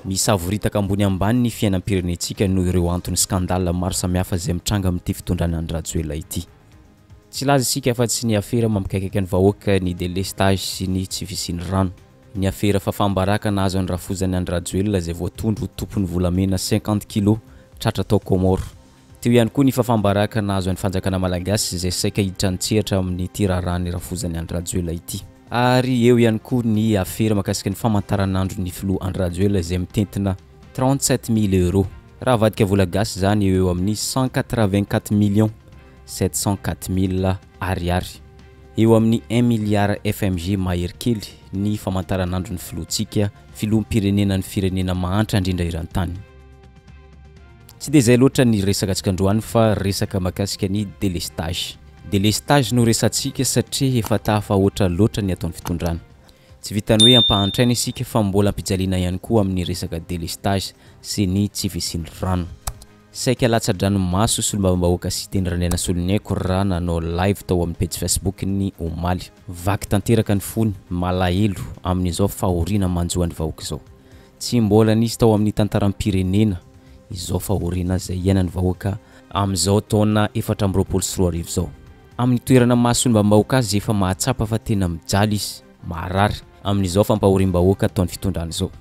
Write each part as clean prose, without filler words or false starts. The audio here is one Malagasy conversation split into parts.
Misavoritaka ambony ambany ny fiainam-pirenentsika noho ireo antony scandale maro samihafa izay mitranga amin'ity fitondrana Andry Rajoelina ity. Tsy hilaza isika afa-tsy ny afera mampikaikaika ny vahoaka, ny délestage sy ny tsy fisian'ny rano. Ny afera fafam-baraka nahazo an'i rafozan'i Andry Rajoelina izay voatondro ho tompon'ny volamena 50 kilos tratra tao Comores. Teo ihany koa ny fafam-baraka nahazo an'ny fanjakana malagasy izay saika hiditra an-tsehatra amin'ity raharahan'ny rafozan'i Andry Rajoelina ity. Ary eo ihany koa ny afera mahakasika ny famantaranandron'ny filoha Andry Rajoelina izay mitentina 37 mille euros. Raha avadika vola gasy izany eo eo amin'ny 184 704 000 ariary. Eo amin'ny 1 milliard FMG mahery kely ny famantaranandron'ny filohantsika, filoham-pirenena ny firenena mahantra indrindra eran-tany. Tsy dia izay loatra ny resaka antsika androany fa resaka mahakasika ny délestage. Délestage no resantsika satria efa tafahoatra loatra ny ataon'ny fitondrana. Tsy vitan'ny hoe ampahantraina isika fa mbola ampijaliana ihany koa amin'ny resaka délestage sy ny tsy fisian'ny rano. Saika latsa-dranomaso solombavambahoaka Siteny Randrianasoloniaiko raha nanao live tao amin'ny pejy Facebook-ny omaly. Vaky tanteraka ny fony, malahelo amin'izao fahoriana manjo an'ny vahoaka izao. Tsy mbola nisy tao amin'ny tantaram-pirenena izao fahoriana izay iainan'ny vahoaka amin'izao taona 2024 izao. Amin'ny toerana maha solombavambahoaka azy efa mahatsapa fa tena mijaly izy, marary amin'izao fampahoriam-bahoaka ataon'ny fitondrana izao.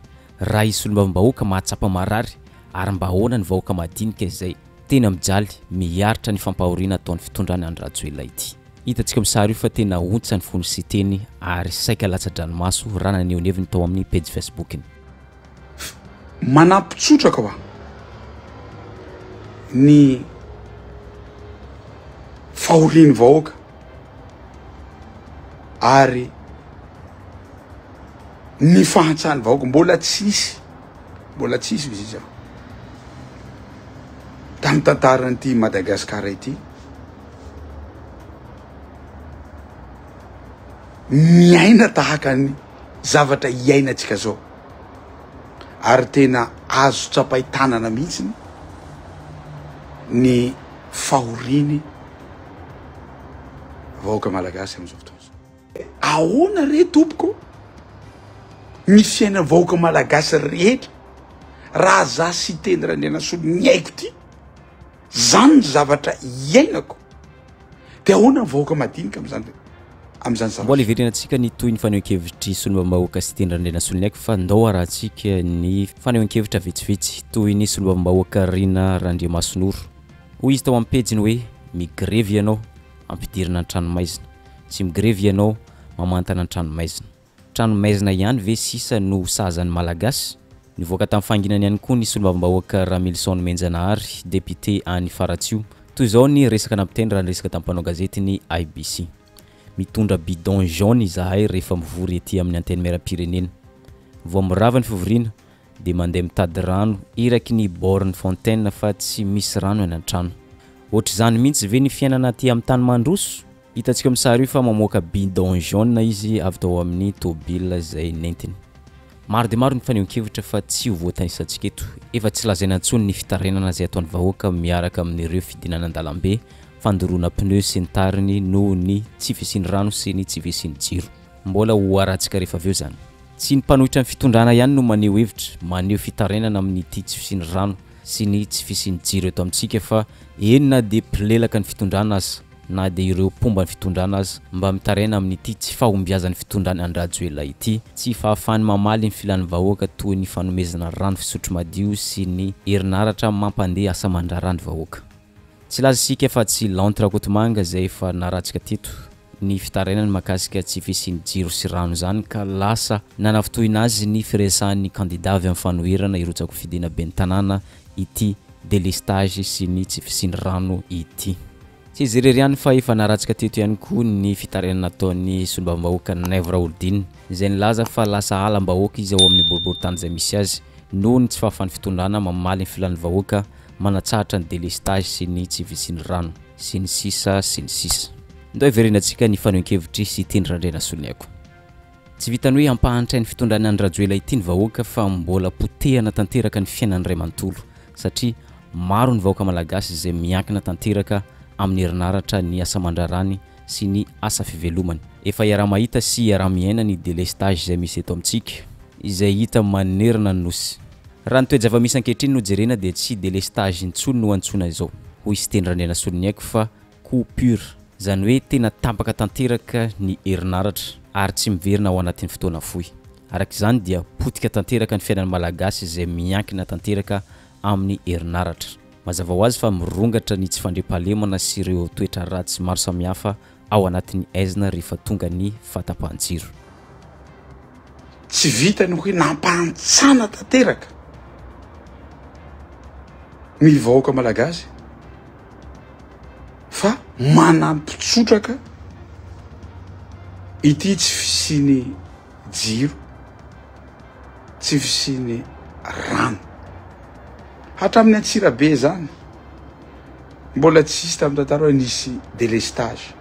Raha izy solombavambahoaka mahatsapa marary ary mba ahoana ny vahoaka madinika izay tena mijaly miaritra ny fampahoriana ataon'ny fitondrana Andry Rajoelina ity. Hitantsika amin'ny sary io fa tena ontsa ny fony Siteny ary saika latsa-dranomaso raha naneho ny heviny tao amin'ny pejy Facebook-ny. Manampy tsotraka hoa ny fahorian'ny vahoaka ary ny fahantsan'ny vahoaka mbola tsisy mbola tsisy izy izao tamin'ny tantaran'ity Madagasikara ity miaina tahaka ny zavatra iainantsika zao ary tena azo tsapain-tanana mihitsy ny fahoriany vahoaka malagasy amin'izao fotoana izao. Ahoana re tompoko ny fiainan'ny vahoaka malagasy rehetra raha za Siteny Randrianasolo ny aiko ty, zany ny zavatra iainako, de ahoana ny vahoaka madinika am'zany am'zany Mbola zavatra. hiverenantsika ny tohin'ny fanehoan-kevitr'i solombavambahoaka Siteny Randrianasoloniaiko fa ndao arahantsika ny fanehoan-kevitra vitsivitsy toy ny solombavambahoaka Rina Randriamasinoro. Hoy izy tao amin'ny pejiny hoe migrevy ianao, ampidirina an-tranomaizina. Tsy migrevy ianao, mamantana an-tranomaizina. Tranomaizina ihany ve sisa no ho sazan'ny Malagasy? Nivoaka tamin'ny fahanginany ihany koa ny solombavambahoaka Ramilison Nomenjanahary, député any Faratsiho. Toy izao ny resaka nampitainy raha niresaka tamin'ny mpanao gazety ny IBC. Mitondra bidon jaune izahay rehefa mivory ety amin'ny Antenimierampirenena. Vao mirava ny fivoriana dia mandeha mitady rano eraky ny borne fontaine fa tsy misy rano any an-trano. Ohatr'izany mihitsy ve ny fiainana aty amin'ny tany mandroso? Hitantsika amin'ny sary io fa mamoaka bidon jaune izy avy tao amin'ny tôbila izay nentiny. Maro dia maro ny fanehoan-kevitra fa tsy ho voatanisantsika eto. Efa tsy lazaina intsony ny fitarainana izay ataon'ny vahoaka miaraka amin'ireo fidinana an-dalambe, fandoroana pneu sy ny tariny noho ny tsy fisian'ny rano sy ny tsy fisian'ny jiro. Mbola ho arahantsika rehefa avy eo izany. Tsy ny mpanohitra ny fitondrana ihany no maneho hevitra, maneho fitarainana amin'ity tsy fisian'ny rano sy ny tsy fisian'ny jiro eto amintsika fa eny na dia mpilelaka ny fitondrana aza na dia ireo mpomba ny fitondrana aza mba mitaraina amin'ity tsy fahombiazan'ny fitondran'i Andry Rajoelina ity, tsy fahafahany mamaly ny filan'ny vahoaka toy ny fanomezana rano fisotro madio sy ny herinaratra mampandeha asa aman-draharaha ny vahoaka. Tsy hilaza isika fa tsy Lanto Rakotomanga izay efa naratsika teto ny fitarainany mahakasika tsy fisian'ny jiro sy rano izany ka lasa nanafintohina azy ny firesahan'ny kandida avy amin'ny fanoherana hirotsa-kofidina ben'ny tanàna ity délestage sy ny tsy fisian'ny rano ity. Tsy izy irery ihany fa efa naratsika teto ihany koa ny fitarainana nataon'ny solombavambahoaka Naivo Raholdina izay nilaza fa lasa halam-bahoaka izy ao amin'ny boriborintany izay misy azy noho ny tsy fahafahan'ny fitondrana mamaly ny filan'ny vahoaka manatsahatra ny délestage sy ny tsy fisian'ny rano sy ny sisa sy ny sisa. Ndao hiverenantsika ny fanehoan-kevitr'i Siteny Randrianasoloniaiko. Tsy vitan'ny hoe ampahantrain'ny fitondran'i Andry Rajoelina ity ny vahoaka fa mbola potehana tanteraka ny fiainan'ny ray manontolo satria maro ny vahoaka malagasy izay miankina tanteraka amin'ny herinaratra ny asa aman-draharahany sy ny asa fivelomany. Efa iaraha-mahita sy iaraha-miaina ny délestage izay misy eto amintsika izay hita manerana ny Nosy. Raha ny toe-javamisy ankehitriny no jerena dia tsy délestage intsony no antsoina izao, hoy Siteny Randrianasoloniaiko fa coupure, izany hoe tena tapaka tanteraka ny herinaratra ary tsy miverina ao anatin'ny fotoana fohy. Araka izany dia potika tanteraka ny fiainan'ny Malagasy izay miankina tanteraka amin'ny herinaratra. Mazava ho azy fa mirongatra ny tsy fandriampahalemana sy ireo toetra ratsy maro samihafa ao anatin'ny aizina rehefa tonga ny fahatapahan-jiro. Tsy vitany hoe nampahantsana tanteraka ny vahoaka malagasy fa manampy tsotraka ity tsy fisian'ny jiro, tsy fisian'ny rano. Hatramin'ny Antsirabe izany mbola tsy hisy tamin'ny tantara hoe nisy délestage.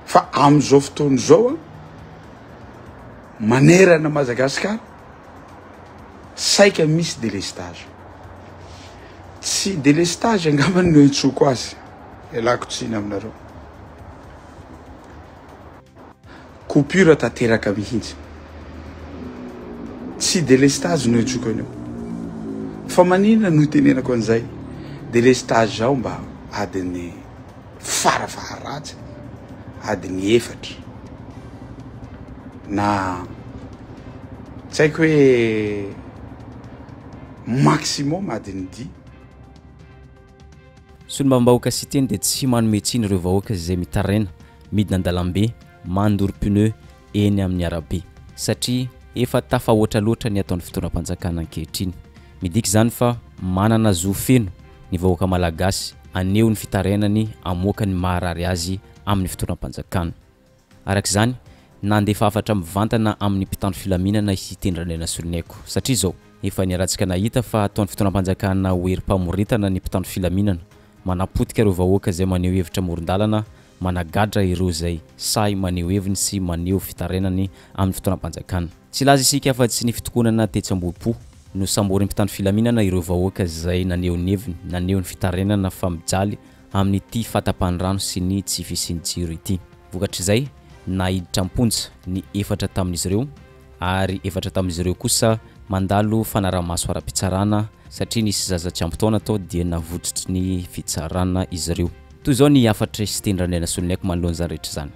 Fa amin'izao fotoana izao manerana Madagasikara saika misy délestage. Tsy délestage angamba no iantsoako azy, ialako tsiny aminareo. Coupure tanteraka mihitsy. Tsy délestage no iantsoako an'io. Fa maninona no itenenako an'izay? Délestage zao mba adiny fara faharatsiny adiny efatra na tsy haiko hoe maximum adiny dimy. Solombavambahoaka Siteny dia tsy manome tsiny ireo vahoaka izay mitaraina, midina an-dalambe, mandoro pneu eny amin'ny arabe. Satria efa tafahoatra loatra ny ataon'ny fitondram-panjakana ankehitriny. Midika izany fa manana zo feno ny vahoaka malagasy haneho ny fitarainany hamoaka ny maharary azy amin'ny fitondram-panjakana. Araka izany, nandefa hafatra mivantana amin'ny mpitandro filaminana i Siteny Randrianasoloniaiko. Satria izao, efa niaratsika nahita fa ataon'ny fitondram-panjakana ho herim-pamoretana ny mpitandro filaminana, manapotika ireo vahoaka izay maneho hevitra amoron-dalana, managadra ireo izay sahy maneho heviny sy maneho fitarainany amin'ny fitondram-panjakana. Tsy hilaza isika afa-tsy ny fitokonana tetsy Ambohipo. Nosamborin'ny mpitandro filaminana ireo vahoaka izay naneho ny heviny, naneho ny fitarainana fa mijaly amin'ity fahatapahan-drano sy ny tsy fisian'ny jiro ity. Vokatr'izay, naiditra am-ponja ny efatra tamin'izy ireo ary efatra tamin'izy ireo kosa mandalo fanaraha-maso ara-pitsarana satria nisy zaza tsy ampy taona tao dia navotsotry ny fitsarana izy ireo. Toy izao ny hafatr'i Siteny Randrianasoloniaiko manoloana izany rehetra izany,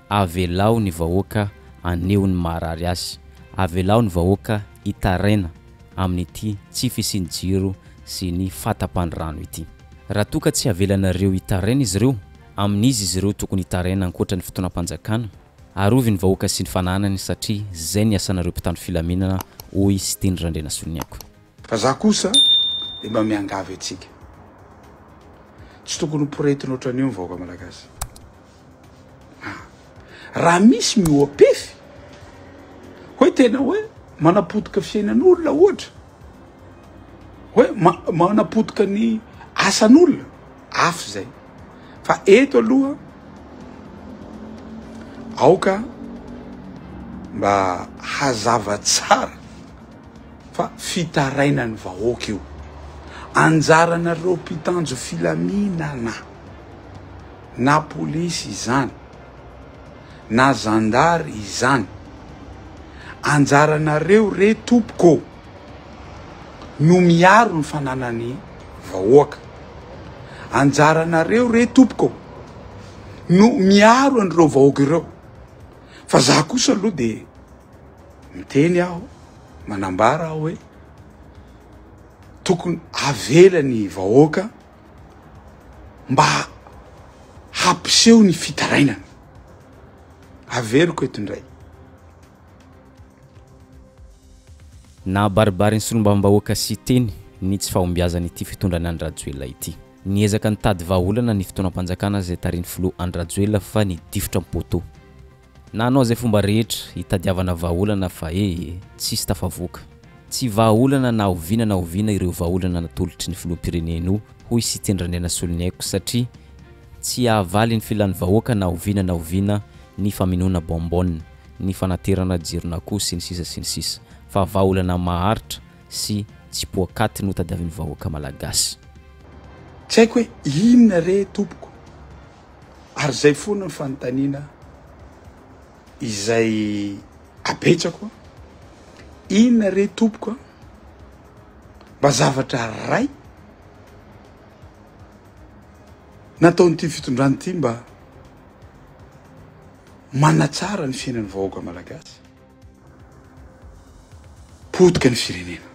Avelao ny vahoaka haneho ny maharary azy, avelao ny vahoaka hitaraina amin'ity tsy fisian'ny jiro sy ny fahatapahan'ny rano ity. Raha toa ka tsy avelanareo hitaraina izy ireo, amin'iza izy ireo tokony hitaraina ankoatra ny fitondram-panjakana? Arovy ny vahoaka sy ny fananany satria zay ny asanareo mpitandro filaminana hoy Siteny Randrianasoloniaiko. Fa za kosa de mba miangavy antsika, tsy tokony ho poretina ohatran'io ny vahoaka malagasy. Ah, raha misy mihoa-pefy hoe tena hoe manapotika fiainan'olona ohatra, hoe manapotika ny asan'olona, hafa izay. Fa eto aloha aoka mba hazava tsara fa fitarainan'ny vahoaka io. Anjaranareo mpitanjo filaminana na polisy izany na zandary izany, anjaranareo re tompoko no miaro ny fananan'ny vahoaka. Anjaranareo re tompoko no miaro an'ireo vahoaka ireo. Fa za kosa aloha de miteny aho, manambara aho hoe tokony avela ny vahoaka mba hampiseho ny fitarainana. Averiko eto indray. Nahabaribarin'ny solombavambahoaka Siteny ny tsy fahombiazan'ity fitondrana Andry Rajoelina ity. Niezaka nitady vahaolana ny fitondram-panjakana izay tarihin'ny filoha Andry Rajoelina fa nidifotra am-poteau. Nanao izay fomba rehetra hitadiavana vahaolana fa ee, tsisy tafavoaka. Tsy vahaolana na oviana na oviana ireo vahaolana natolotry ny filoham-pirenena io, hoy Siteny Randrianasoloniaiko satria tsy hahavaly ny filan'ny vahoaka na oviana na oviana ny famenoana bonbonne, ny fanaterana jiron'akoho sy ny sisa sy ny sisa fa vahaolana maharitra sy tsy poakaty no tadiavin'ny vahoaka malagasy. Tsy haiko hoe inona re tompoko ary zay foana ny fanontaniana izay apetsako, inona re tompoko a? Mba zavatra ray nataon'ity fitondrana ity mba manatsara ny fiainan'ny vahoaka malagasy. Potika ny firenena.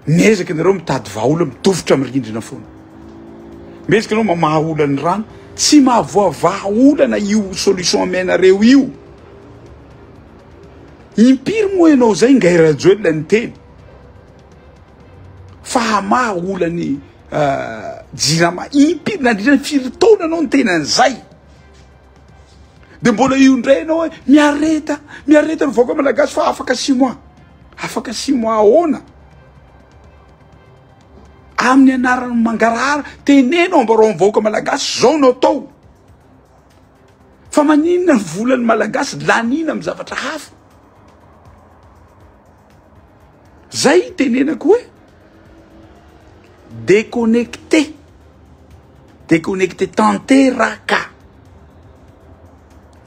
Miezaka ianareo mitady vahaolana, midofotra amin'ny rindrina foana. Miezaka ianao mamaha olan'ny rano, tsy mahavoavaha olana io solution amenareo io. Impiry moa ianao zay Ngay Rajoelina niteny fa hamaha olan'ny jirama, impiry nandritra ny firy taona anao niteny an'izay? De mbola io indray ianao hoe miareta, miareta ny vahoaka malagasy fa afaka six mois. Afaka six mois ahoana? Amin'ny anaran'ny mangarahara, teneno ambarao amin'ny vahoaka malagasy zao no atao. Fa maninona ny volan'ny malagasy laniana amin'ny zavatra hafa? Zay itenenako hoe déconnecté, déconnecté tanteraka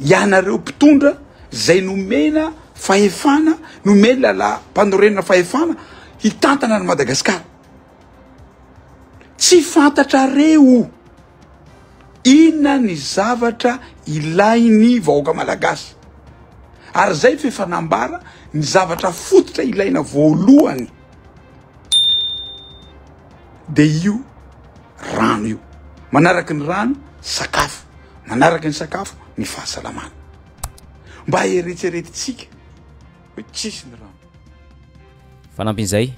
ianareo mpitondra zay nomena fahefana, nomena lalam-panorenana fahefana hitantana an'i Madagasikara. Tsy fantatrareo inona ny zavatra ilain'ny vahoaka malagasy. Ary zay f'efa nambara ny zavatra fototra ilaina voalohany de io rano io. Manaraky ny rano, sakafo. Manaraky ny sakafo, ny fahasalamana. Mba eretseretintsika hoe tsisy ny rano. Fanampin'izay,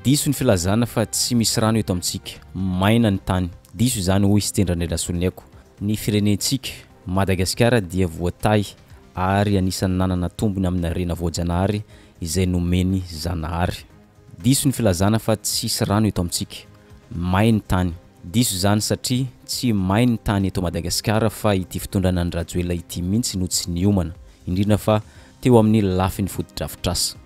diso ny filazana fa tsy misy rano eto amintsika. Maina ny tany. Diso izany hoy Siteny Randrianasoloniaiko. Ny firenentsika, Madagasikara dia voatahy ary anisan'ny nanana tombony amin'ny harena voajanahary izay nomen'i Zanahary. Diso ny filazana fa tsisy rano eto amintsika. May ny tany. Diso izany satria tsy may ny tany eto Madagasikara fa ity fitondrana an'i Rajoelina ity mihitsy no tsy niomana, indrindra fa teo amin'ny lafiny fotodrafitrasa.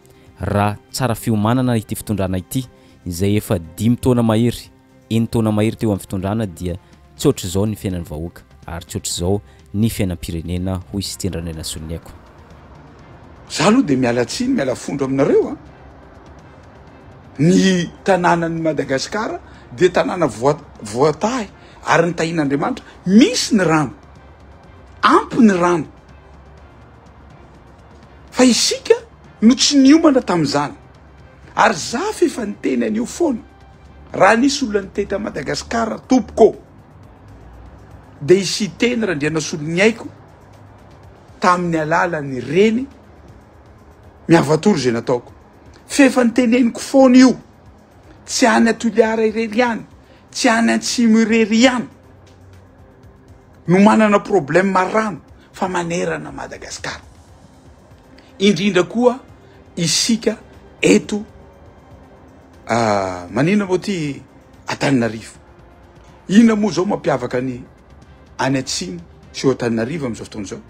Raha tsara fiomanana ity fitondrana ity, izay efa dimy taona mahery, enin-taona mahery teo amin'ny fitondrana dia tsy ohatr'izao ny fiainan'ny vahoaka ary tsy ohatr'izao ny fiainam-pirenena hoy Siteny Randrianasoloniaiko. Za aloha dia miala tsiny miala fondro aminareo a! Ny tanànan'i Madagasikara dia tanàna voatahy ary nitahian'Andriamanitra, misy ny rano, ampy ny rano fa isika no tsy niomana tamin'izany ary za f'efa niteny an'io foana. Raha nisy olona nitety an'i Madagasikara tompoko dia i Siteny Randrianasoloniaiko tamin'ny alalan'ny reny Miavatory izay nataoko. F'efa niteneniko foana io, tsy any Toliara irery ihany, tsy any Antsimo irery ihany no manana problème rano fa manerana Madagasikara. Indrindra koa isika eto Maninona moa ty Antananarivo? Inona moa zao mampiavaka ny any atsimo sy eo Antananarivo amin'izao fotoana izao?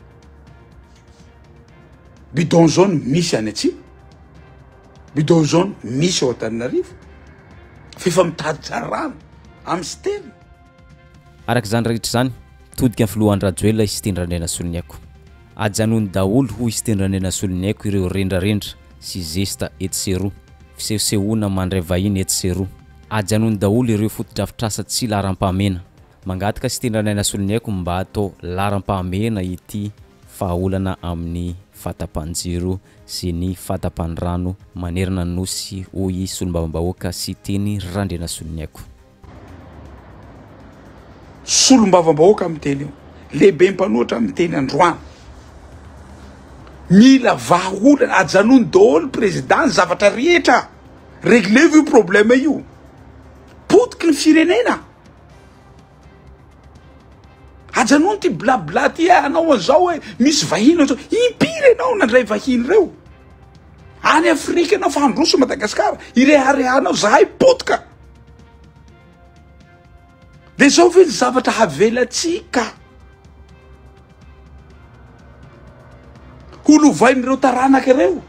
Bidon jaune misy any atsimo, bidon jaune misy ao Antananarivo, f'efa mitady rano amin'ny citerne. Araka izany rehetra izany, mitodika ny filoha Andry Rajoelina i Siteny Randrianasoloniaiko. Ajanony daholo hoy i Siteny Randrianasoloniaiko ireo rendrarendra sy zesta etsy sy eroa, fisehosehoana mandray vahiny etsy sy eroa. Ajanony daholo ireo fotodrafitrasa tsy laharam-pahamehana. Mangataka Siteny Randrianasoloniaiko mba atao laharam-pahamehana ity vahaolana amin'ny fahatapahan-jiro sy ny fahatapahan-drano manerana ny Nosy hoy solombavambahoaka Siteny Randrianasoloniaiko. Solombavambahoaka miteny io, lehibe mpanohitra miteny androany. Mila vahaolana, ajanony daholo président ny zavatra rehetra. Reglevo io problème io. Potiky ny firenena. Ajanony ty blabla ty eh, anao an'izao hoe misy vahiny an'izao. Impiry ianao nandray vahiny ireo? Any Afrika ianao fa handroso Madagasikara, ireharehanao zahay potika. De zao ve ny zavatra havelatsika ho lovain'ireo taranaka ireo?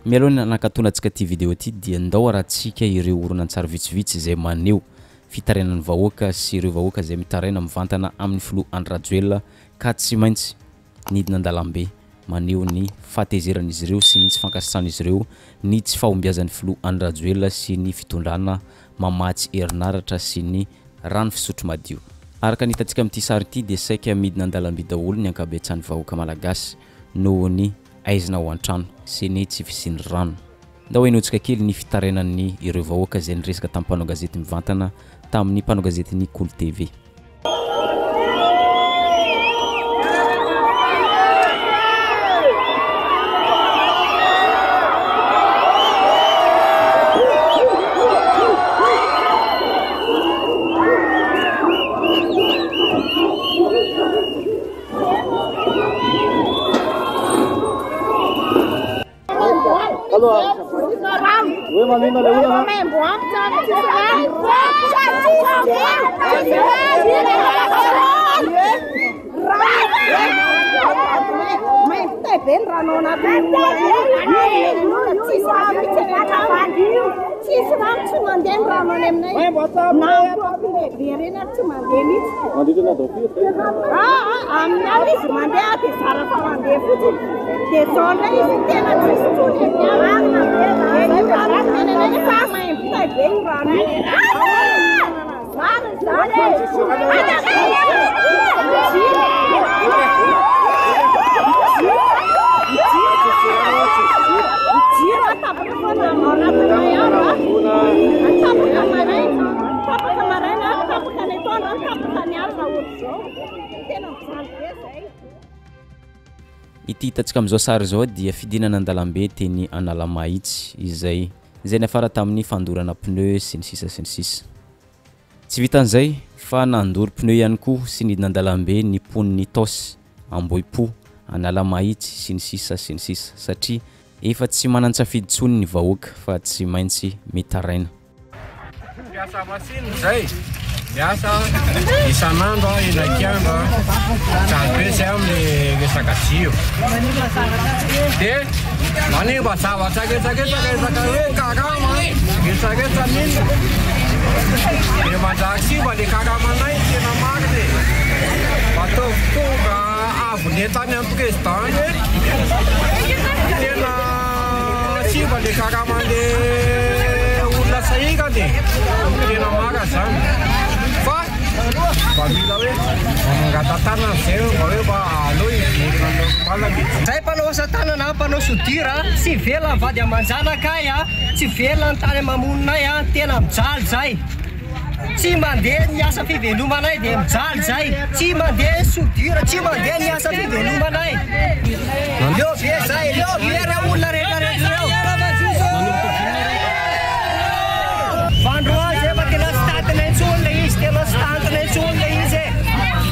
Mialoha ny hanakatonantsika ity video ity dia ndao arahantsika ireo horonantsary vitsivitsy izay maneho fitarainan'ny vahoaka sy ireo vahoaka izay mitaraina mivantana amin'ny filoha Andry Rajoelina ka tsy maintsy nidina an-dalambe. maneho ny fahatezeran'izy ireo sy ny tsy fankasitrahan'izy ireo ny tsy fahombiazan'ny filoha Andry Rajoelina sy ny fitondrana mamatsy herinaratra sy ny rano fisotro madio. Araka ny hitantsika amin'ity sary ity dia saika midina an-dalamby daholo ny ankabetsahan'ny vahoaka malagasy noho ny aizina ao an-trano sy ny tsy fisian'ny rano. Ndao henointsika kely ny fitarainan'ny ireo vahoaka izay niresaka tamin'ny mpanao gazety mivantana tamin'ny mpanao gazetin'ny Kolo TV. Ity hitantsika amin'izao sary izao dia fidinana an-dalambe teny Analamahitsy izay izay niafara tamin'ny fandorana pneu sy ny sisa sy ny sisa. Tsy vitan'izay fa nandoro pneu ihany koa sy nidina an-dalambe ny mponin'Itaosy, Ambohipo, Analamahitsy sy ny sisa sy ny sisa satria efa tsy manan-tsafidy intsony ny vahoaka fa tsy maintsy mitaraina. Mpiasa machine zay, miasa isan'andro elakiandro, mijaly be zay amin'ny resaka jiro. De manimba zavatra rehetra rehetra resaka hoe karama rehetra rehetra mihitsy. De manjary simba le karamanay tena marina e. Mba ataovy tonga avo lenta any amin'ny président any hoe tena Simba le karaman'le olona sahirana e! Tena marina zany. Fa mba mila hoe mangata-tanana zay mba hoe mba aleo hiverina normal ny jiro. Zay mpanao asa tanana, mpanao soudure, tsy velona ny vady aman-janakay, tsy velona ny tany ama-moninay, tena mijaly zay. Tsy mandeha ny asa fivelomanay dia mijaly zay. Tsy mandeha ny soudure, tsy mandeha ny asa fivelomanay. Leo be zay, leo be reo olona rehetra rehetra reo. Vandroany zay fa tena tsy tantiny intsony le izy, tena tsy tantiny intsony le izy e.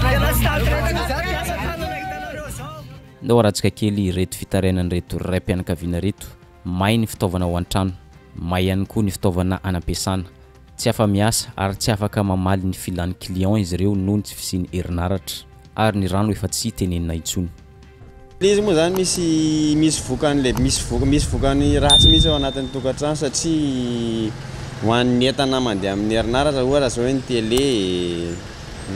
Tena tsy tantiny intsony zay mpiasa tanana hitanareo zao. Ndao arahantsika kely ireto fitarainan'ireto raim-pianakaviana ireto, may ny fitaovana ao an-trano, may ihany koa ny fitaovana any am-piasana. Tsy afa-miasa ary tsy afaka mamaly ny filan'ny client izy ireo noho ny tsy fisian'ny herinaratra ary ny rano efa tsy tenenina intsony. Ilay izy moa izany misy misy vokany lehibe misy voka misy vokany ratsy mihitsy ao anatin'ny tokantrano satria ho an'ny entana mandeha amin'ny herinaratra ohatra izao hoe ny télé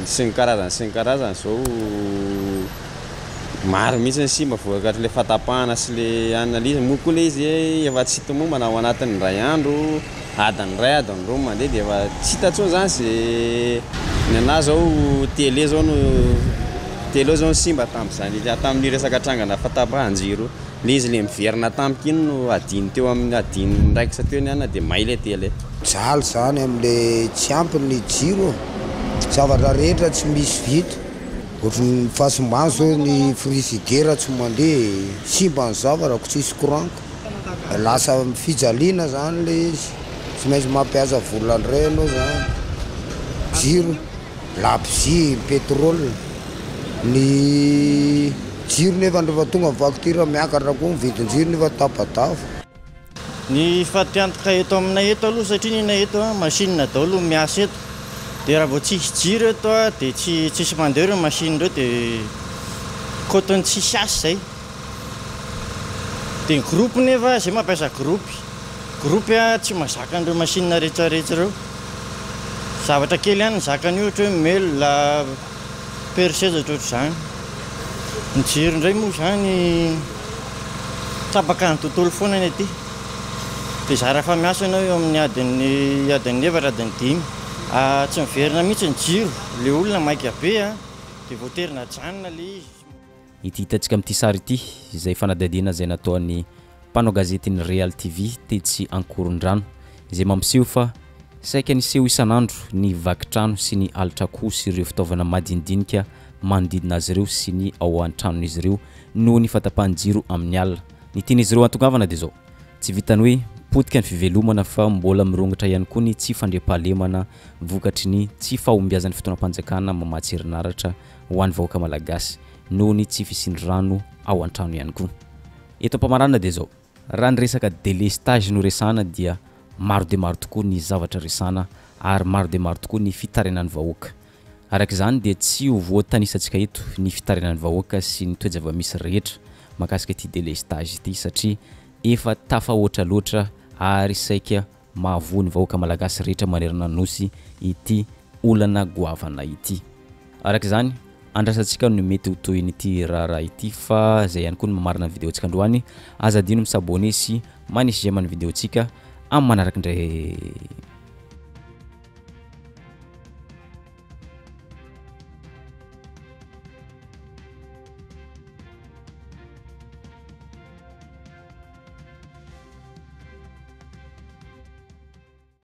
sy ny karazany sy ny karazany izao maro mihitsy ny simba vokatr'ilay fahatapahana sy ilay analyse moa koa ilay izy efa tsy tomombana ao anatin'ny indray andro Adiny iray, adiny roa mandeha dia efa tsy hita intsony izany izay ny anà izao télé izao no télé izao no simba tamin'izany tamin'io resaka trangana fahatapahan-jiro io. Ilay izy ilay miverina tampoka iny no adino teo amin'ny adiny raikitra teo ny anà dia may ilay télé. Mijaly zany amle tsy ampy ny jiro, zavatra rehetra tsy misy vita, ohatry ny fahasimbany zao ny frigidaire tsy mandeha, simba ny zavatra ko tsisy courant ka. Lasa fijaliana zany le izy, tsy maintsy mampiasa vola ndray anao zany, jiro, labozia, petrole, ny jiro nefa rehefa tonga ny facture miakatra koa ny vidin-jiro nefa tapa-dava. Ny fatiantoka eto aminay eto aloha satria ny anay eto machine daholo no miasa eto dia raha vao tsisy jiro eto dia tsy tsisy mandeha ireo machine ireo dia kotony tsisy asa izay. Dia ny groupe nefa zay mampiasa groupe, groupe tsy mahazaka an'ireo machine rehetra rehetra ireo, zavatra kely ihany ny zakany ohatra hoe meule, perceuse ohatrohatr'izany. Ny jiro indray moa izany tapaka ny tontolo foana ny aty. Dia zara fa miasa ianao eo amin'ny adiny adiny efatra adiny dimy. Tsy miverina mihitsy ny jiro, ilay olona maika be dia voatery najanona ilay izy. Ity hitantsika amin'ity sary ity izay fanadihadiana izay nataon'ny mpanao gazetin'ny Real TV tetsy Ankorondrano izay mampiseho fa saika niseho isan'andro ny vaky trano sy ny halitr'akoho sy ireo fitaovana madinidinika manodidina azy ireo sy ny ao an-tranon'izy ireo noho ny fahatapahan'ny jiro amin'ny alina. Ny tian'izy ireo hatongavana dia izao, tsy vitan'ny hoe potika ny fivelomana fa mbola mirongatra ihany koa ny tsy fandriampahalemana vokatry ny tsy fahombiazan'ny fitondram-panjakana mamatsy herinaratra ho an'ny vahoaka malagasy noho ny tsy fisian'ny rano ao an-trano ihany koa. Eto am-pamaranana dia izao, raha ny resaka délestage no resahana dia maro dia maro tokoa ny zavatra resahana ary maro dia maro tokoa ny fitarainan'ny vahoaka. Araka izany dia tsy ho voatanisantsika eto ny fitarainan'ny vahoaka sy ny toe-javamisy rehetra mahakasika ity délestage ity satria efa tafahoatra loatra ary saika Mahavoa ny vahoaka malagasy rehetra manerana ny Nosy ity olana goavana ity. Araka izany, andrasantsika ny mety ho tohin'ity raharaha ity fa izay ihany koa no mamarana ny vidéo-ntsika androany. Aza adino mi-s'abonner sy manisy j'aime ny vidéo-ntsika amin'ny manaraka indray.